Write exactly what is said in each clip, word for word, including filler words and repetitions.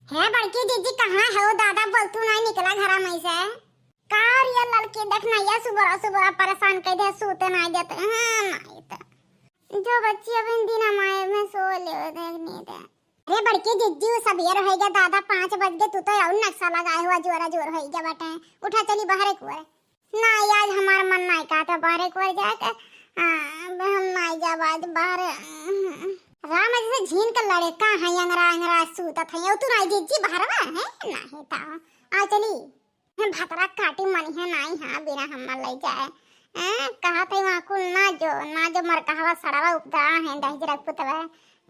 हे बड़की जिज्जी, कहाँ है वो दादा? बोलतू नाहीं निकला घरा में से। का रे ललकी, देखना ये सुबह सुबह परेशान कइ दे, सूते नाहीं देते। हाँ, नाहीं तो जो बच्ची अभी दिन माए में सो ले, देख नींद। अरे बड़की जिज्जी, वो सबेर होइ गया दादा, पाँच बज गए, तू तो और नक्शा लगाए हुआ, जोरा जोर होइ गया बाटे। उठा चली बाहर एक बार। ना, आज हमार मन नाहीं कहत बाहर एक बार जाके। हाँ, हम नाहीं जाब आज बाहर। राम जैसे झीन के लड़े का है, अंगरा अंगरा सूतत है। तू नाहीं जिज्जी बाहर है, नाहीं तो आ चली। भतरा काटी मनिहे नाहीं, हाँ, बिना हम्मर लइ जाए। हैं, कहत है वहाँ कुल ना जो, ना जो मरकहवा सड़वा उपदा है, दहिजरा पुतवा,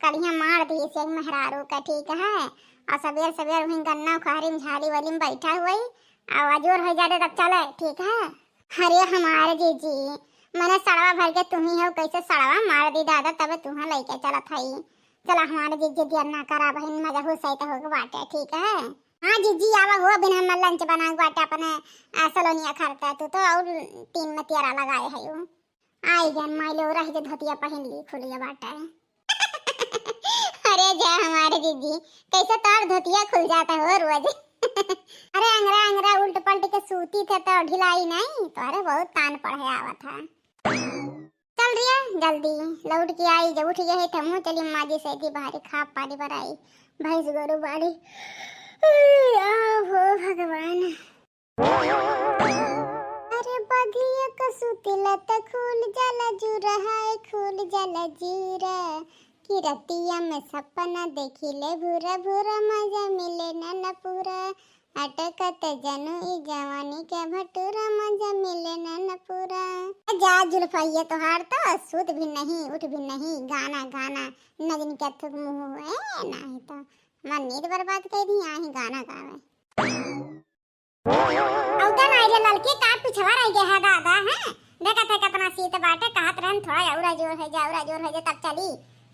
कलिया मार दी से मेहरारू का, ठीक है? और सबेर सबेर वहीं गन्ना उखहरी में झाली वाली में बैठा हुई, और अजोर होइ जाते तब चले, ठीक है? अरे हमारे जीजी, मने सड़वा भर के तुम्ही हो, कैसे सड़वा मार दी दादा, तबे तुम्हें लइके चलत हई। चला हमारे जीजी, दिया ना करा बहिन, मजा हो सही तो होके बाटे, ठीक है? हाँ जीजी, आवा हुआ बिना हमार लंच बना बाटे अपने, आ, सलोनिया खरता, तू तो और तीन में तेरा लगाए है यू। आई जान माई लो रही जे धोतिया पहिन ली, खुलिया बाटे। अरे जा हमारे जीजी, कैसे तोर धोतिया खुल जाता हो रोज। अरे अंगरा अंगरा उल्ट पलट के सूती थे तो ढिलाई नहीं, तो अरे बहुत तान पड़े आवत है। चल रिया, जल्दी लौट के आई, जब उठ गए है तो मुँह चली माँ जी से दी बाहरी खा पानी बनाई, भैंस गोरू बाड़ी। आहो भगवान। अरे बगिया क सुतिला त खुल जाला जुरा, हाय खुल जाला जुरा, कि रतिया में सपना देखिले भूरा भूरा, मजा मिले ना न पूरा, अटकत जनू ई जवानी के भटूरा, मजा मिले ना न पूरा। जा जुल्फा ये तोहार तो सूत भी नहीं उठ भी नहीं, गाना गाना नजनी के थुक मुँह ए, नहीं तो मन नींद बर्बाद कर दी, आही गाना गावे। औता नाई रे ललकी, का पिछवा रह गया है दादा, हैं? देखत है कितना शीत बाटे, कहत रहन थोड़ा और जोर हो जा, और जोर हो जा तब चली।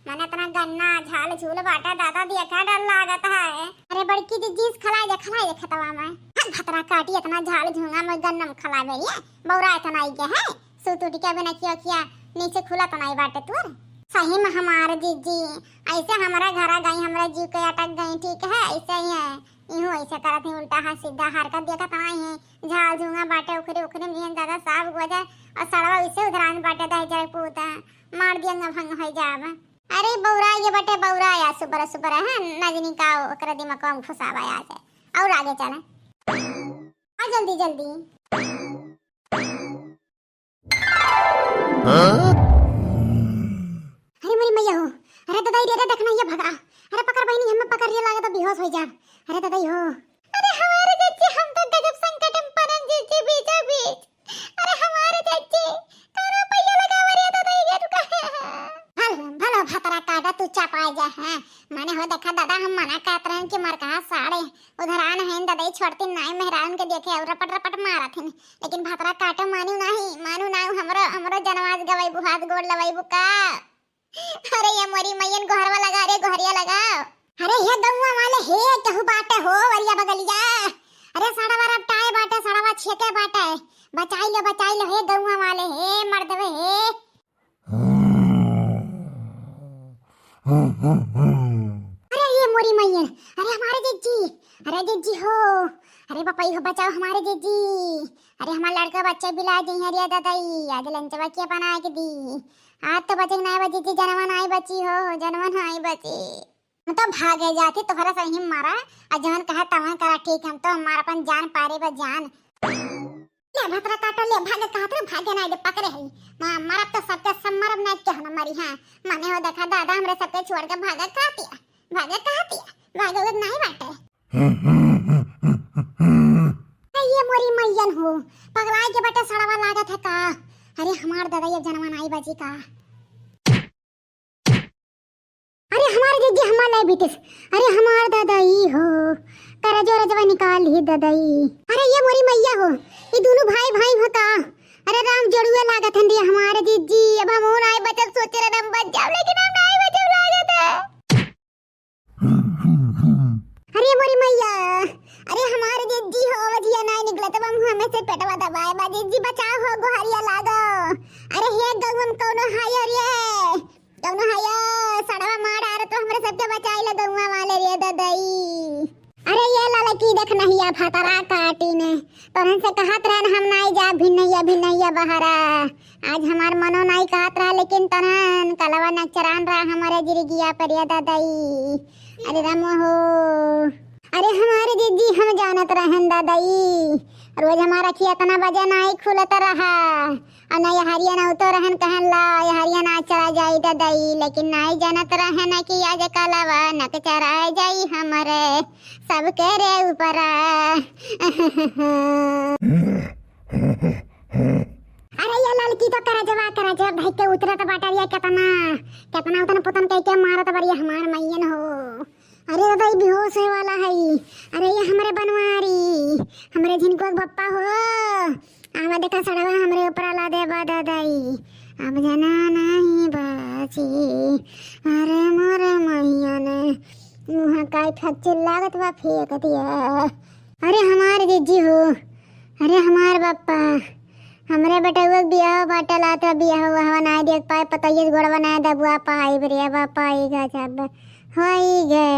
मने इतना गन्ना झाल झूल बाटे दादा, देखा डर लागत है। अरे बड़की जी जींस खलाई दे, खलाई दे खेतवा में। हट भतरा काटी, इतना झाल झूंगा में गन्ना में खलावे ये, बौरा इतना आई गया है। सूत उठ के बिना किया किया नीचे खुला तो नाई बाटे तोर। सही में हमार जीजी, ऐसे हमरा घरा गई, हमरा जीव के अटक गई, ठीक है, ऐसे ही है। इहू ऐसे करत ही, उल्टा हाथ सीधा हरकत देखत आई है। झाल झूंगा बाटे उखरे उखरे में ज्यादा साफ गोजा और सड़वा इसे उधरान बाटे दहिजर पूता। मार दिया भंग हो जाब। अरे बौरा ये बटे बौरा या सुबर सुबर है, नजनी का ओकरा दिमाग में घुसावा आ जाए। और आगे चले। आ जल्दी जल्दी। हाँ? अरे मोरी मैया हो, अरे दादा रे, अरे देखना ये भगा, अरे पकड़ बहिनी, हमें पकड़ रे, लागत बेहोश हो जा। अरे दादा हो, अरे हमारे जज्जी, हम तो गजब संकट में पड़न जज्जी, बीचों बीच। अरे हमारे जज्जी, कौनो पैया लगावा रे दादा, ये रुका। भल, भल भतरा काटा तू चपा जा, हाँ। माने हो देखा दादा, हम मना करत रहन कि मर कहा साड़े, उधरान है दादा, छोड़ती नाई मेहरान के देखे और रपट रपट मारत हैं। लेकिन भतरा काटो मानू नाही, मानू नाही, हमरो, हमरो जनवास गवैबू, हाथ गोड़ लवैबू का? अरे ये मोरी मैयन गोहरवा लगा रे, गोहरिया लगा। अरे हे गौवा वाले, हे केहू बाटे हो वरिया बगलिया। अरे सड़वा रपटाए बाटे, सड़वा छेके बाटे। बचाई लो, बचाई लो, हे गौवा वाले, हे मर्दवे, हे। अरे ये मोरी मैयन, अरे हमारे जिज्जी, अरे जिज्जी हो, अरे बपई हो, बचाओ हमारे जिज्जी। अरे हमार लड़का बच्चा बिला जइहे रे दादाई, आज लंचवा के बनाए के दी। आज तो बचे नाई बची जिज्जी, जनवा नाई बची हो, जनवा नाई बची। हम तो भागे जाती तोहरा सही मारा, आ जवन कहा तवन करा ठीक, हम तो हमार अपन जान पारे बा जान। ले भतरा काटो, ले, भागे कहत रे, भागे नाई दे, पकड़े हई। मा-, मरब तो सबके सब मरब, नाई के हम मरी, हाँ। माने हो देखा दादा, हमरे सबके छोड़ के भागे कहतिया, भागे कहतिया, भागे उगत नाई बाटे। ए, ये मोरी मैयन हो, पगलाए के बटे सड़वा लागत है का? अरे हमार दादा, ये जनवा नाई बची का? अरे हमार जिज्जी, हमार नाई बिटिस। अरे हमार दादा ई हो, करजो रजवा निकाल ही दादा ई। अरे ये मोरी मैया हो, ई दोनों भाई भाई हो का? अरे राम जोड़ुए लागत हन रे हमार जिज्जी, अब हम नाई बचब, सोचे रहे हम बच जाब, लेकिन हम नाई बचब लागत है। अरे मोरी मैया, अरे हमार जिज्जी हो, बजिया नाई निकलत बा मुँह में से, पेटवा दबाए बा जिज्जी, बचाओ हो, गोहरिया लागो। अरे हे गौवा में कौनो हाय रे, कौनो हाय, सड़वा मार आ रहा तो हमरे सबके बचाई ला गौवा वाले रे ददई। भतरा काटी ने, तोहन से कहत रहन हम नाई जा भिनैया भिनैया बहरा। आज हमार मनो नाई कहत रहा, लेकिन तोहन कलवा नचरान रहा हमरे जिरगिया परिया ददई। अरे राम हो, अरे हमारे जिज्जी हम जानत रहन ददई, रोज हमार अखिया इतना बजे नाई खुलत रहा। अ ना यहरिया ना उतो रहन कहन ला, यहरिया ना चला जाई ददई, लेकिन नाई जानत रहन कि आज कलवा नक चरा जाई हमरे सबके रे ऊपरा। अरे ये ललकी तो करजवा, करजवा धइ के उतरत बाटे, ये केतना, केतना उतन पुतन कइ के मारत बारी हमार मइयन हो। अरे दादा, ई बेहोश होए वाला है। अरे ये हमरे बनवारी, हमरे झिनको के बप्पा हो। आवा देखा सड़वा हमरे ऊपर ला दे बा दादा ई। अब जना नहीं बाची। अरे मोरे मइयन, मुँह काई फच्चिल लागत बा फेंक दिया। अरे हमार जिज्जी हो, अरे हमार बप्पा, हमरे बेटउआ के बियाह बाटे, लात बा बियाह उआह नाई देख पाए, पतोहिया से गोड़वा नाई दबुआ पाई, रे बापा, ई गजब होई गे।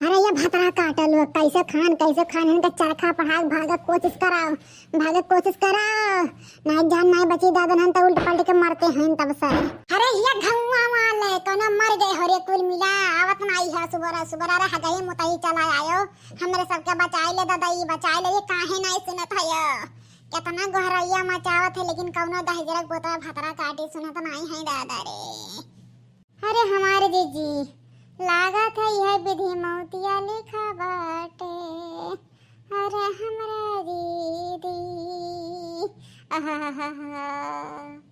अरे ये भतरा काटल हो, कैसे खान, कैसे खान, इनका चरखा पढ़ा के भागे कोशिश कराओ, भागे कोशिश कराओ, नाई जान नाई बची दादन हम तो उल्ट पलट के मरते हैं तब से। अरे ये घउआ वाले, कोनो मर गए हो रे कुल मिला, आवत नाई है सुबरा सुबरा, अरे हगई मुतई चला आयो। हमरे सबके बचाई ले दादा, ई बचाई ले, ये काहे नाई सुनत है यो? केतना गोहरैया मचावत है, लेकिन कौनो दहिजरक बोतवा भतरा काटी सुनत नाई है दादा रे। अरे हमारे जीजी, लागत है यह विधि मौतिया लिखा बाटे। अरे हमरा दीदी, आहा।